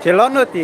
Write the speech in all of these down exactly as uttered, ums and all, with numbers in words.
Chelon oti.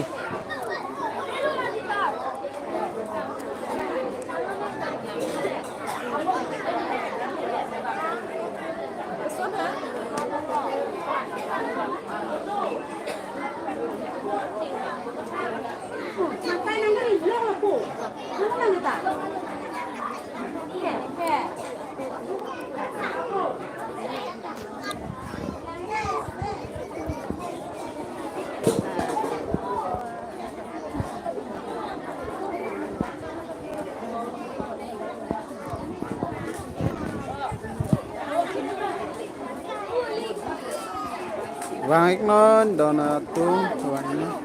Vang-iknon, don atum vang-iknon.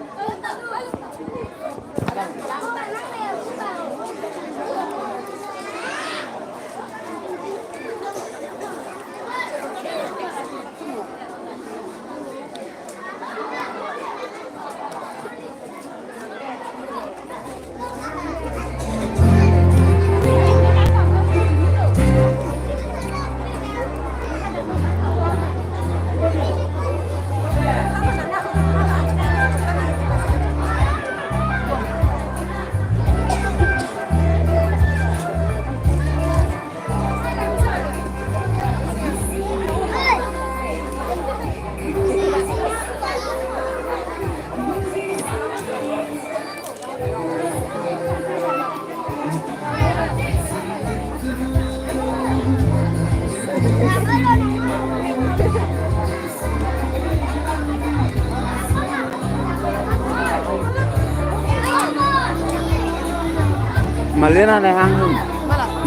Malin ane hang hum.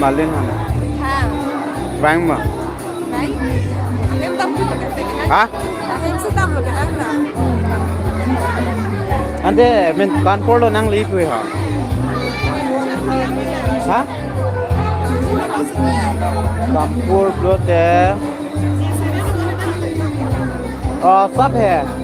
Malin ane. Hang. Bang ma. Bang. Ahem tam tu kan. Ha? Ahem si tam lo kan na. Ante men kanpor lo nangli pu ha. Ha? Kanpor lo te. Oh, sab hai.